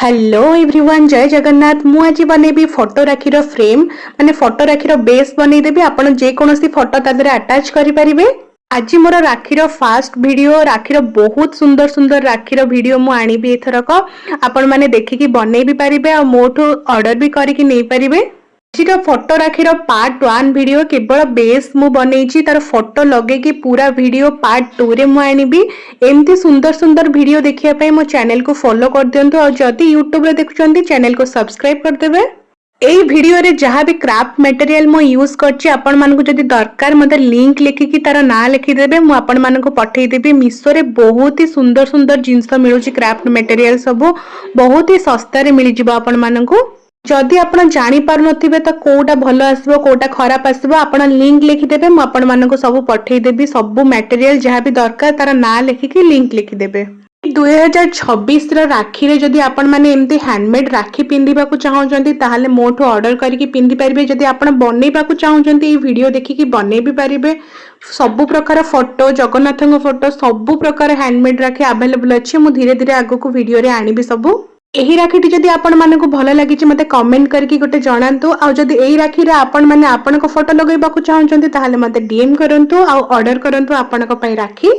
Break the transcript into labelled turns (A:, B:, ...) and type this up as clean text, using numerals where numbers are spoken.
A: Hello everyone, ଜୟ ଜଗନ୍ନାଥ। ମୁଁ ଆଜି ବନେଇବି ଫଟୋ ରାକ୍ଷୀର ଫ୍ରେମ୍, ମାନେ ଫଟୋ ରାକ୍ଷୀର ବେସ୍ ବନେଇଦେବି। ଆପଣ ଯେକୌଣସି ଫଟୋ ତା ଦେହରେ ଆଟାଚ୍ କରିପାରିବେ। ଆଜି ମୋର ରାକ୍ଷୀର ଫାଷ୍ଟ ଭିଡିଓ। ରାକ୍ଷୀର ବହୁତ ସୁନ୍ଦର ସୁନ୍ଦର ରାକ୍ଷୀର ଭିଡିଓ ମୁଁ ଆଣିବି ଏଥରକ। ଆପଣମାନେ ଦେଖିକି ବନେଇ ବି ପାରିବେ ଆଉ ମୋଠୁ ଅର୍ଡର ବି କରିକି ନେଇପାରିବେ। ଆଜିର ଫଟୋ ରାକ୍ଷୀର ପାର୍ଟ 1 ଭିଡିଓ। କେବଳ ବେସ୍ ମୁଁ ବନେଇଛି, ତାର ଫଟୋ ଲଗେଇକି ପୁରା ଭିଡିଓ ପାର୍ଟ 2ରେ ମୁଁ ଆଣିବି। ଏମିତି ସୁନ୍ଦର ସୁନ୍ଦର ଭିଡିଓ ଦେଖିବା ପାଇଁ ମୋ ଚ୍ୟାନେଲକୁ ଫଲୋ କରିଦିଅନ୍ତୁ ଆଉ ଯଦି ୟୁଟ୍ୟୁବରେ ଦେଖୁଛନ୍ତି, ଚ୍ୟାନେଲକୁ ସବସ୍କ୍ରାଇବ କରିଦେବେ। ଏଇ ଭିଡିଓରେ ଯାହା ବି କ୍ରାଫ୍ଟ ମ୍ୟାଟେରିଆଲ ମୁଁ ୟୁଜ୍ କରିଛି, ଆପଣମାନଙ୍କୁ ଯଦି ଦରକାର, ମୋତେ ଲିଙ୍କ ଲେଖିକି ତାର ନାଁ ଲେଖିଦେବେ, ମୁଁ ଆପଣମାନଙ୍କୁ ପଠେଇଦେବି। ମିଶୋରେ ବହୁତ ହି ସୁନ୍ଦର ସୁନ୍ଦର ଜିନିଷ ମିଳୁଛି। କ୍ରାଫ୍ଟ ମ୍ୟାଟେରିଆଲ ସବୁ ବହୁତ ହି ଶସ୍ତାରେ ମିଳିଯିବ ଆପଣମାନଙ୍କୁ। ଯଦି ଆପଣ ଜାଣିପାରୁନଥିବେ ତ କୋଉଟା ଭଲ ଆସିବ, କୋଉଟା ଖରାପ ଆସିବ, ଆପଣ ଲିଙ୍କ ଲେଖିଦେବେ, ମୁଁ ଆପଣମାନଙ୍କୁ ସବୁ ପଠେଇଦେବି। ସବୁ ମ୍ୟାଟେରିଆଲ ଯାହା ବି ଦରକାର, ତାର ନାଁ ଲେଖିକି ଲିଙ୍କ ଲେଖିଦେବେ। 2026ର ରାକ୍ଷୀରେ ଯଦି ଆପଣମାନେ ଏମିତି ହ୍ୟାଣ୍ଡମେଡ୍ ରାକ୍ଷୀ ପିନ୍ଧିବାକୁ ଚାହୁଁଛନ୍ତି, ତାହେଲେ ମୋଠୁ ଅର୍ଡର କରିକି ପିନ୍ଧି ପାରିବେ। ଯଦି ଆପଣ ବନେଇବାକୁ ଚାହୁଁଛନ୍ତି, ଏଇ ଭିଡିଓ ଦେଖିକି ବନେଇ ବି ପାରିବେ। ସବୁ ପ୍ରକାର ଫଟୋ, ଜଗନ୍ନାଥଙ୍କ ଫଟୋ, ସବୁ ପ୍ରକାର ହ୍ୟାଣ୍ଡମେଡ୍ ରାକ୍ଷୀ ଆଭେଲେବଲ ଅଛି। ମୁଁ ଧୀରେ ଧୀରେ ଆଗକୁ ଭିଡିଓରେ ଆଣିବି ସବୁ। ଏହି ରାକ୍ଷୀଟି ଯଦି ଆପଣମାନଙ୍କୁ ଭଲ ଲାଗିଛି, ମତେ କମେଣ୍ଟ କରିକି ଗୋଟେ ଜଣାନ୍ତୁ। ଆଉ ଯଦି ଏଇ ରାକ୍ଷୀରେ ଆପଣମାନେ ଆପଣଙ୍କ ଫଟୋ ଲଗେଇବାକୁ ଚାହୁଁଛନ୍ତି, ତାହେଲେ ମତେ ଡିଏମ୍ କରନ୍ତୁ ଆଉ ଅର୍ଡର କରନ୍ତୁ ଆପଣଙ୍କ ପାଇଁ ରାକ୍ଷୀ।